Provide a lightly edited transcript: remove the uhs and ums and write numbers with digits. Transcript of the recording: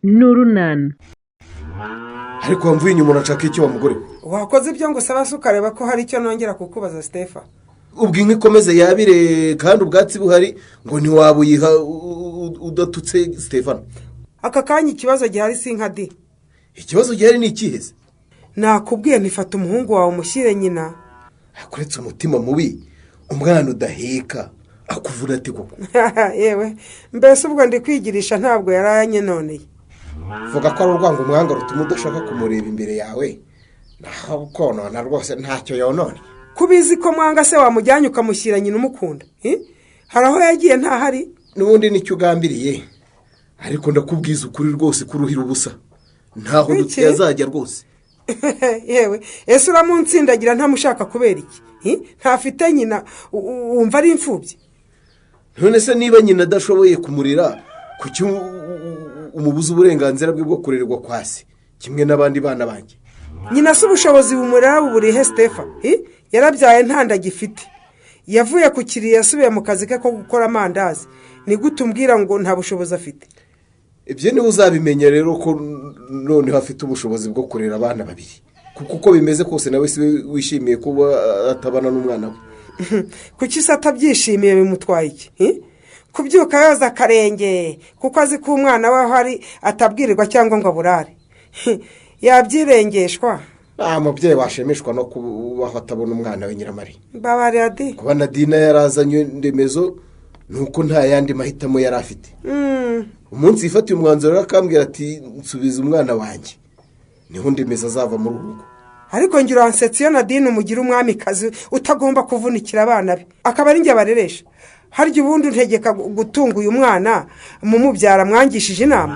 Ni Urunana. Ariko wamvuye inyuma, urashaka iki wa mugore we? Wakoze ibyo ngo usaba se, ukareba ko hari icyo nongera kukubaza, Sitefa? Ubwo inka ikomeze yabire kandi ubwatsi buhari, ngo ntiwabuyiha udatutse Stefano? Aka kanya ikibazo gihari si inka di. Ikibazo gihari ni ikihe se? Nakubwiye ntifata umuhungu wawe umushyire nyina. Uretse umutima mubi, umwana udaheka akuvuna ate koko? Yewe, mbese ubwo ndi kwigirisha, ntabwo yarayanyenoneye. Vuga ko ari urwango umwanga rutuma udashaka kumureba imbere yawe, naho konona rwose ntacyo yonona. Kubizi ko mwanga se, wamujyanye ukamushyira nyina umukunda? Eh? Hari aho yagiye ntahari. N'ubundi nicyo ugambiriye, ariko ndakubwiza ukuri rwose ko uruhira ubusa, ntaho Biki? dutse yazajya rwose. Yewe, ese uramunsindagira ntamushaka kubera iki? Eh? Ntafite nyina, wumva ari imfubyi? None se niba nyina adashoboye kumurera, kuki umubuza uburenganzira bwe bwo kurererwa kwa se kimwe n'abandi bana banjye? Nyina se ubushobozi bumurera buburihe, Sitefa? Eh? Yarabyaye, nta nda agifite, yavuye ku kiriyo, yasubiye mu kazi ke ko gukora amandazi. Ni gute umbwira ngo nta bushobozi afite? Ibyo niwe uzabimenya rero ko noneho afite ubushobozi bwo kurera abana babiri, kuko uko bimeze kose nawe si we wishimiye kuba atabana n'umwana we. Kuki se atabyishimiye? Bimutwaye iki? Eh? Kubyuka yoza akarenge kuko azi ko umwana we aho ari atabwirirwa cyangwa ngo aburare, yabyirengeshwa. Nta mubyeyi washimishwa no kubaho atabona umwana we, Nyiramari. Mbabarira di. Kuba Nadine yarazanye Ndemezo ni uko nta yandi mahitamo yari afite. Umunsi yifatiye umwanzuro rero akambwira ati "Nsubiza umwana wanjye", niho Ndemezo azava muri uru rugo. Ariko ngira uransetsa iyo Nadine umugira umwamikazi utagomba kuvunikira abana be, akaba ari njye abareresha. Harya ubundi untegeka gutunga uyu mwana mumubyara mwangishije inama?